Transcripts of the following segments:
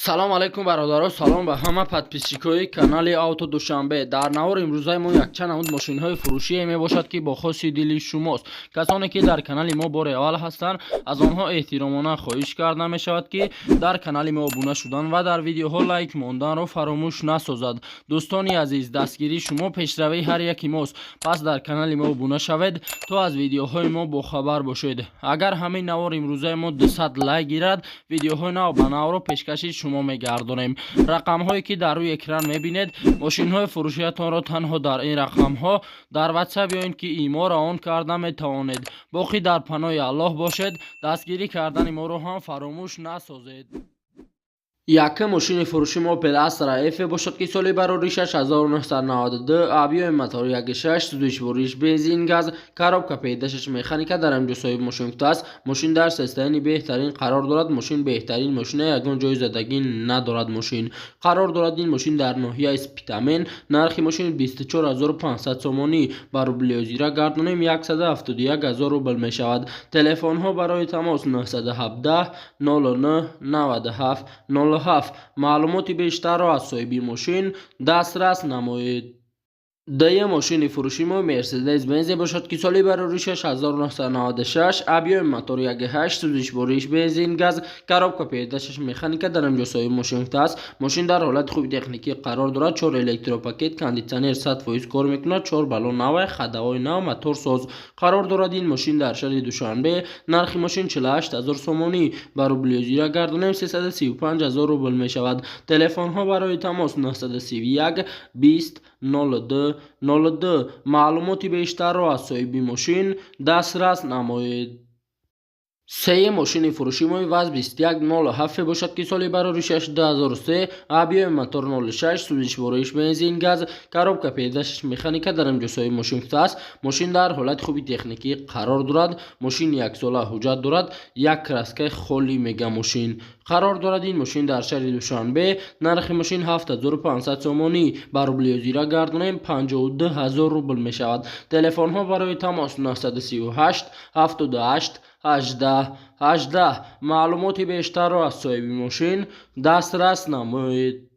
Салом алейкум, бародаро, салом ба ҳама подписчикои канали Авто Душанбе. Дар навори имрӯзаи мо якчанд намуд мошинҳои фурӯшие мебошад, ки бо хоси дили шумост. Касоне ки дар канали мо бори аввал ҳастанд, аз онҳо эҳтиромона хоҳиш карда мешавад, ки дар канали мо обуна шудан ва дар видеоҳо лайк монданро фаромӯш насозад. Дӯстони азиз, дастгирии шумо пешравии ҳар яки мост, пас дар канали мо обуна шавед, то аз видеоҳои мо бохабар бошед. Агар ҳамин навори имрӯзаи мо 200 лайк гирад, видеоҳои нав ба навро пешкаши шумо мегардонем. Рақамҳое ки дар рӯи экран мебинед, мошинҳои фурӯшиятонро танҳо дар ин рақамҳо дар Ватсап ё ин ки Имо равон карда метавонед. Боқӣ дар паноҳи Аллоҳ бошед, дастгирӣ кардани моро ҳам фаромӯш насозед. Якум мошини фурӯши мо Opel Astra F бошад, ки соли бароришаш 1992, объёми мотор 1.6, сӯзишвориш бензин, газ, коробка передачаш механика. Дар инҷо соҳиби мошин гуфтааст, мошин дар состоянии беҳтарин қарор дорад. Мошин беҳтарин мошина, ягон ҷои задагӣ надорад. Мошин қарор дорад ин мошин дар ноҳияи Спитамен. Нархи мошин 24 500 сомонӣ, ба рубли ҳозира гардонем, 171 000 рубл мешавад. Телефонҳо барои тамос 917 09 97 07. Маълумоти бештарро аз соҳиби мошин дастрас намоед. Дуюм мошини фурӯши мо Мерседес Бензе бошад, ки соли бароришаш 1996, объёми мотор 1.8, сӯзишвориш бензин, газ, коробка передачаш механика. Дар инҷо соҳиби мошин гуфтааст, мошин дар ҳолати хуби техникӣ қарор дорад. Чор электропакет, кондитсионер 100% кор мекунад, чор баллон навай, ходовой нав, мотор соз. Қарор дорад ин мошин дар шаҳри Душанбе. Нархи мошин 48 000 сомонӣ, ба рубли ҳозира гардонем, 335 000 рубл мешавад. Телефонҳо барои тамос 931 20 02 02. Маълумоти бештарро аз соҳиби мошин дастрас намоед. Сеюм мошини фурӯши мо ВАЗ 2107 бошад, ки соли бароришаш 2003, объёми мотор 06, сӯзишвориш бензин, газ, коробка передачаш механика. Дар инҷо соҳиби мошин гуфтааст, мошин дар ҳолати хуби техникӣ қарор дорад. Мошин яксола ҳуҷҷат дорад, як краскаи холӣ мега. Мошин қарор дорад ин мошин дар шаҳри Душанбе. Нархи мошин 7500 сомонӣ, ба рубли ҳозира гардонем, 52 000 рубл мешавад. Телефонҳо барои тамос 938 78 18 18. Маълумоти бештарро аз соҳиби мошин дастрас намоед.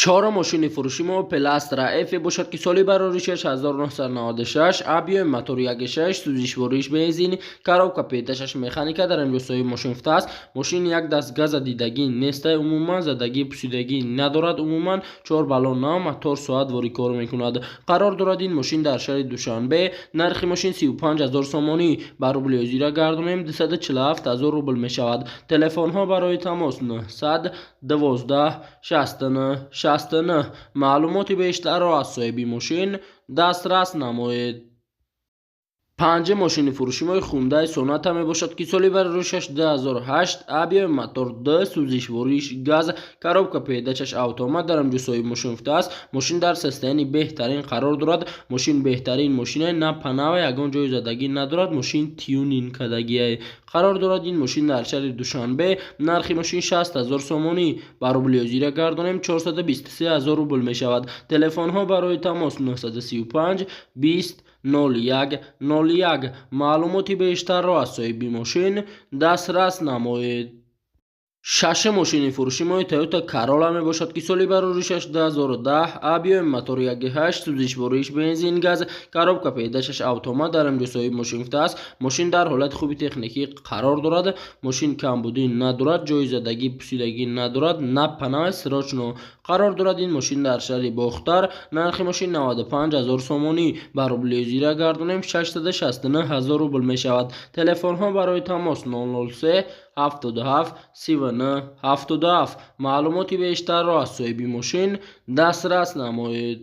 Чорум мошини фурӯши мо Opel Astra F бошад, ки соли бароришаш 1996, объёми мотор 1.6, сӯзишвориш бензин, коробка передачаш механика. Дар инҷо соҳиби мошин гуфтааст, мошин як даст газа дидагӣ нестай, умуман задагӣ пусидагӣ надорад, умуман чор баллон нав, мотор соат ворӣ кор мекунад. Қарор дорад ин мошин дар шаҳри Душанбе. Нархи мошин 35 000 сомонӣ, ба рубли ҳозира гардонем, 247 000 рубл мешавад. Телефонҳо барои тамос 912 69 69. Маълумоти бештарро аз соҳиби мошин дастрас намоед. Панҷум мошини фурӯши мо Хундай Соната мебошад, ки соли бароришаш 2008, объёми мотор 2, сӯзишвориш газ, коробка передачаш автомат. Дар инҷо соҳиби мошин гуфтааст, мошин дар состоянии беҳтарин қарор дорад. Мошин беҳтарин мошина, на панава, ягон ҷои задагӣ надорад, мошин тюнинг кардагиай. Қарор дорад ин мошин дар шаҳри Душанбе. Нархи мошин 60 000 сомонӣ, ба рубли ҳозира гардонем, 423 000 рубл мешавад. Телефонҳо барои тамос 935 20 01 01. Маълумоти бештарро аз соҳиби мошин дастрас намоед. Шашум мошини фурӯши мо Toyota Corolla мебошад, ки соли бароришаш 2010, объёми мотор 1.8, сӯзишвориш бензин, газ, коробка передачаш автомат. Дар инҷо соҳиби мошин гуфтааст, мошин дар ҳолати хуби техникӣ қарор дорад, мошин камбудӣ надорад, ҷои задагӣ пусидагӣ надорад, на панавай, срочно. Қарор дорад ин мошин дар шаҳри Бохтар. Нархи мошин 95 000 сомонӣ, ба рубли ҳозира гардонем, 669 000 рубл мешавад. Телефонҳо барои тамос 003 77 39 77. Маълумоти бештарро аз соҳиби мошин дастрас намоед.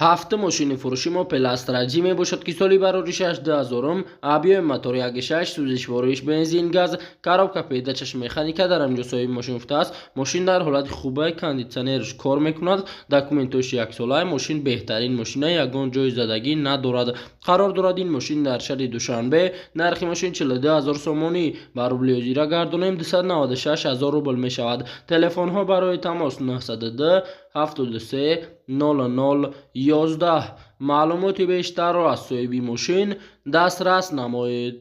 Ҳафтум мошини фурӯши мо Opel Astra J мебошад, ки соли бароришаш 2000, объёми мотор 1.6, сӯзишвориш бензин, газ, коробка передачаш механика. Дар инҷо соҳиби мошин гуфтааст, мошин дар ҳолати хубай, кондитсионерш кор мекунад, документош яксолаи, мошин беҳтарин мошина, ягон ҷои задагӣ надорад. Қарор дорад ин мошин дар шаҳри Душанбе. Нархи мошин 42 000 сомонӣ, ба рубли ҳозира гардонем, 296 000 рубл мешавад. Телефонҳо барои тамос 902 73 00 11. Маълумоти бештарро аз соҳиби мошин дастрас намоед.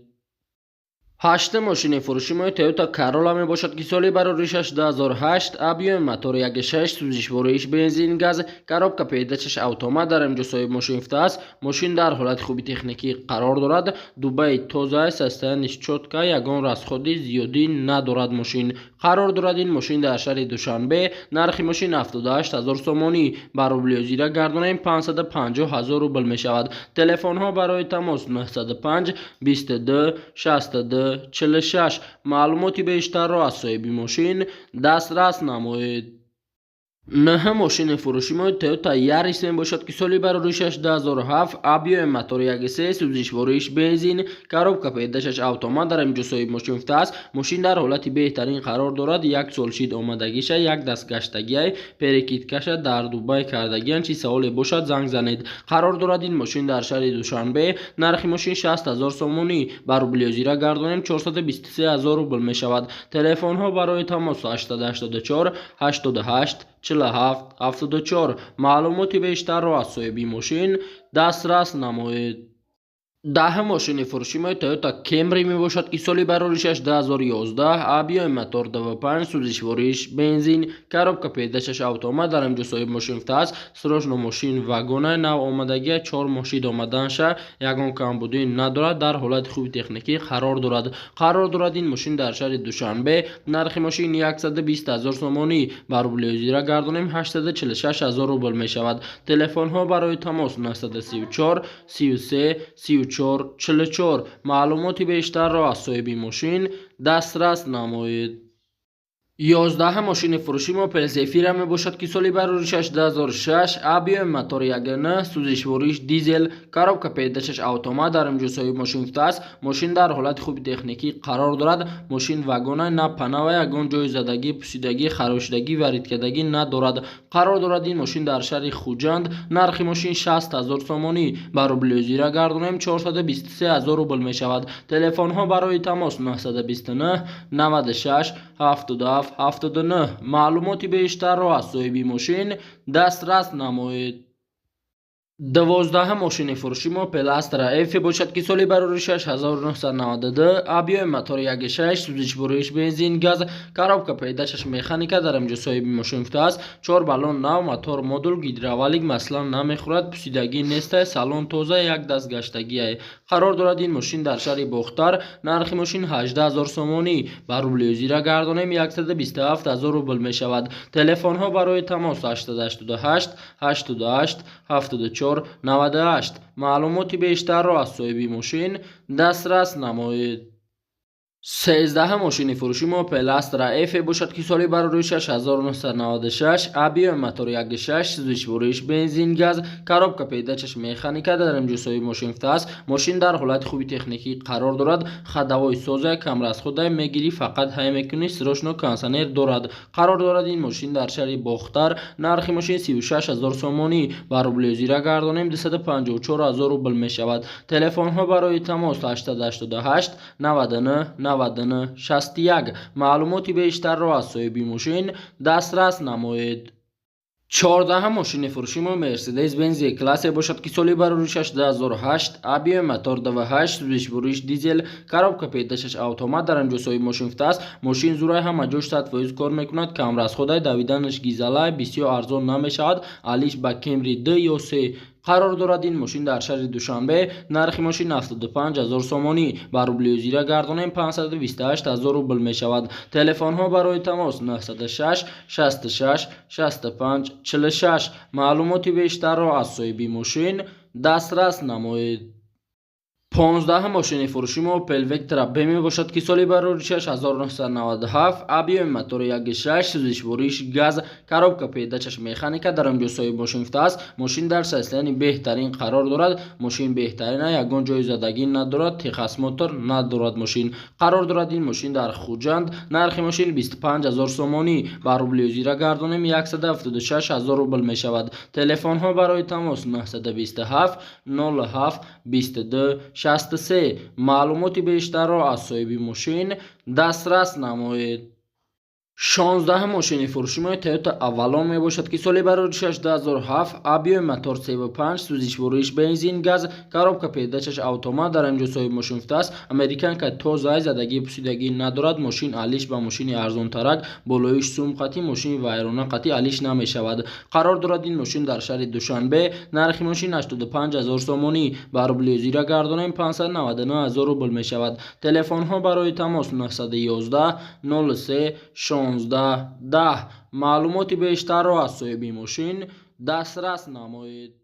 Ҳаштум мошини фурӯши мо Toyota Corolla мебошад, ки соли бароришаш 2008, объёми мотори 1.6, сӯзишвориш бензин, газ, коробка передачаш автомат. Дар инҷо соҳиби мошин гуфтааст, мошин дар ҳолати хуби техникӣ қарор дорад, дубаи тоза, состояниш чётко, ягон расходи зиёдӣ надорад. Мошин қарор дорад ин мошин дар шаҳри Душанбе. Нархи мошин 78 ҳазор сомонӣ, ба рубли ҳозира гардонем, 550 ҳазор рубл мешавад. Телефонҳо барои тамос 905 22 62 46. Маълумоти бештарро аз соҳиби мошин дастрас намоед. Нӯҳум мошини фурӯши мо Toyota Yaris мебошад, ки соли бароришаш 2007, объёми мотори 1.3, сӯзишвориш бензин, коробка передачаш автомат. Дар инҷо соҳиби мошин гуфтааст, мошин дар ҳолати беҳтарин қарор дорад, як сол шид омадагиша, як даст гаштагиай, перекидкаша дар Дубай кардагиан. Чӣ саволе бошад, занг занед. Қарор дорад ин мошин дар шаҳри Душанбе. Нархи мошин 60 ҳазор сомонӣ, ба рубли ҳозира гардонем, 423 ҳазор рубл мешавад. Телефонҳо барои тамос 884 88 47 74. Маълумоти бештарро аз соҳиби мошин дастрас намоед. Даҳум мошини фурӯши мо Toyota Camry мебошад, ки соли бароришаш 2011, объёми мотор 2.5, сӯзишвориш бензин, коробка передачаш автомат. Дар инҷо соҳиби мошин гуфтааст, срочно мошин вагона, нав омадагия, 4 моҳ шид омаданша, ягон камбудӣ надорад, дар ҳолати хуби техникӣ қарор дорад. Қарор дорад ин мошин дар шаҳри Душанбе. Нархи мошин 120 ҳазор сомонӣ, ба рубли ҳозира гардонем, 846 ҳазор рубл мешавад. Телефонҳо барои тамос 934 33 34 44. Маълумоти бештарро аз соҳиби мошин дастрас намоед. 11-ум мошини фурӯши мо Opel Zafira мебошад, ки соли бароришаш 2006, объёми мотори 1.9, сӯзишвориш дизел, коробка передачаш автомат. Дар инҷо соҳиби мошин гуфтааст, мошин дар ҳолати хуби техникӣ қарор дорад, мошин вагона, на панава, ягон ҷои задагӣ, пусидагӣ, харошидагӣ, варидкардагӣ надорад. Қарор дорад ин мошин дар шаҳри Хуҷанд. Нархи мошин 60 ҳазор сомонӣ, ба рубли ҳозира гардонем, 423 ҳазор рубл мешавад. Телефонҳо барои тамос 929 96 77 79. Маълумоти бештарро аз соҳиби мошин дастрас намоед. 12-ум мошини фурӯши мо Opel Astra F бошад, ки соли бароришаш 1992, объёми мотори 1.6, сӯзишвориш бензин, газ, коробка передачаш механика. Дар инҷо соҳиби мошин гуфтааст, чор баллон нав, мотор модул, гидравлик, масла намехӯрад, пусидагӣ нестай, салон тоза, як даст гаштагиай. Қарор дорад ин мошин дар шаҳри Бохтар. Нархи мошин 18 ҳазор сомонӣ, ба рубли ҳозира гардонем, 127 ҳазор рубл мешавад. Телефонҳо барои тамос 888 88 74 98. Маълумоти бештарро аз соҳиби мошин дастрас намоед. 13-ум мошини фурӯши мо Opel Astra F бошад, ки соли бароришаш 1996, объёми мотори 1.6, сӯзишвориш бензин, газ, коробка передачаш механика. Дар инҷо соҳиби мошин гуфтааст, мошин дар ҳолати хуби техникӣ қарор дорад, ходовой соза, камрасхода, мегирӣ, фақат ҳай мекунӣ, срочно кондитсионер дорад. Қарор дорад ин мошин дар шаҳри Бохтар. Нархи мошин 36 ҳазор сомонӣ, ба рубли ҳозира гардонем, 254 ҳазор рубл мешавад. Телефонҳо барои тамос 888 99 99 61. Маълумоти бештарро аз соҳиби мошин дастрас намоед. 14-ум мошини фурӯши мо Mercedes-Benz E-классе бошад, ки соли бароришаш 2008, объёми мотор 2.8, сӯзишвориш дизел, коробка передачаш автомат. Дар инҷо соҳиби мошин гуфтааст, мошин зурай, ҳама ҷош 100% кор мекунад, камрасходай, давиданаш гизалай, бисёр арзон намешавад, алиш ба Camry 2 ё 3. Қарор дорад ин мошин дар шаҳри Душанбе. Нархи мошин 75 ҳазор сомонӣ, ба рубли ҳозира гардонем, 528 ҳазор рубл мешавад. Телефонҳо барои тамос 906 66 65 46. Маълумоти бештарро аз соҳиби мошин дастрас намоед. 15-ум мошини фурӯши мо Opel Vectra B мебошад, ки соли бароришаш 1997, объёми мотори 1.6, сӯзишвориш газ, коробка передачаш механика. Дар инҷо соҳиби мошин гуфтааст, мошин дар состоянии беҳтарин қарор дорад, мошин беҳтарина, ягон ҷои задагӣ надорад, техосмотр надорад. Мошин қарор дорад ин мошин дар Хуҷанд. Нархи мошин 25 ҳазор сомонӣ, ба рубли ҳозира гардонем, 176 ҳазор рубл мешавад. Телефонҳо барои тамос 927 07 22 63. Маълумоти бештарро аз соҳиби мошин дастрас намоед. 16 мошини фурӯши Toyota Avalon мебошад, ки соли бароришаш 2007, объёми мотор 3,5, сӯзишвориш бензин, газ, коробка передачаш автомат. Дар инҷо соҳиби мошин гуфтааст, американка тоза, задагӣ пусидагӣ надорад. Мошин алиш ба мошини арзонтарак, болоиш сум қатӣ, мошини вайрона қатӣ алиш намешавад. Қарор дорад ин мошин дар шаҳри Душанбе. Нархи мошин 85 000 сомонӣ, ба рубли ҳозира гардонем, 599 000 рубл мешавад. Телефонҳо барои тамос 911 03 16 10. Маълумоти бештарро аз соҳиби мошин дастрас намоед.